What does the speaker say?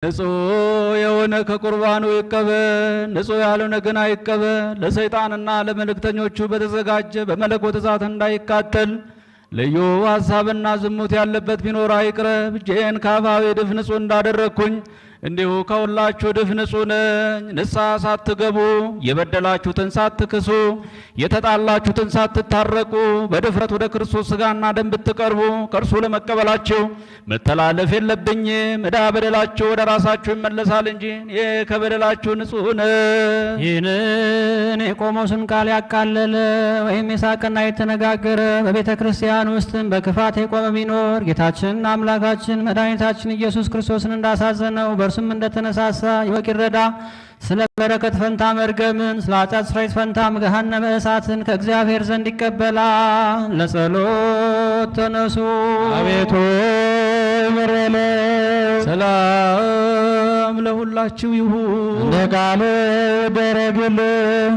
ንጹሕ የሆነ ከቁርባኑ ይቀበል፣ ንጹሕ ያልሆነ ግን አይቀበል። ለሰይጣንና ለመልእክተኞቹ በተዘጋጀ በመለኮት እሳት እንዳይቃጠል ልዩ ሐሳብና ዝሙት ያለበት ቢኖር አይቅረብ። እጄን ከአፋዊ ድፍ ንጹሕ እንዳደረግኩኝ እንዲሁ ከሁላችሁ ድፍ ንጹሕ ነኝ። ንስሐ ሳትገቡ፣ የበደላችሁትን ሳትክሱ፣ የተጣላችሁትን ሳትታረቁ በድፍረት ወደ ክርስቶስ ሥጋና ደም ብትቀርቡ ከእርሱ ለመቀበላችሁ መተላለፍ የለብኝም። ዕዳ በደላችሁ ወደ ራሳችሁ ይመለሳል እንጂ እኔ ከበደላችሁ ንጹሕ ነኝ። ይህንን የቆሞስን ቃል ያቃለለ ወይም የሳቀና የተነጋገረ፣ በቤተ ክርስቲያን ውስጥም በክፋት የቆመ ቢኖር ጌታችን አምላካችን መድኃኒታችን ኢየሱስ ክርስቶስን እንዳሳዘነው በእርሱም እንደተነሳሳ ይወቅ ይረዳ። ስለ በረከት ፈንታ መርገምን፣ ስለ ኃጢአት ስርየት ፈንታም ገሃነመ እሳትን ከእግዚአብሔር ዘንድ ይቀበላል። ለጸሎት ተነሱ። አቤቱ ምረን። ሰላም ለሁላችሁ ይሁን። እንደ ቃል ይደረግልን።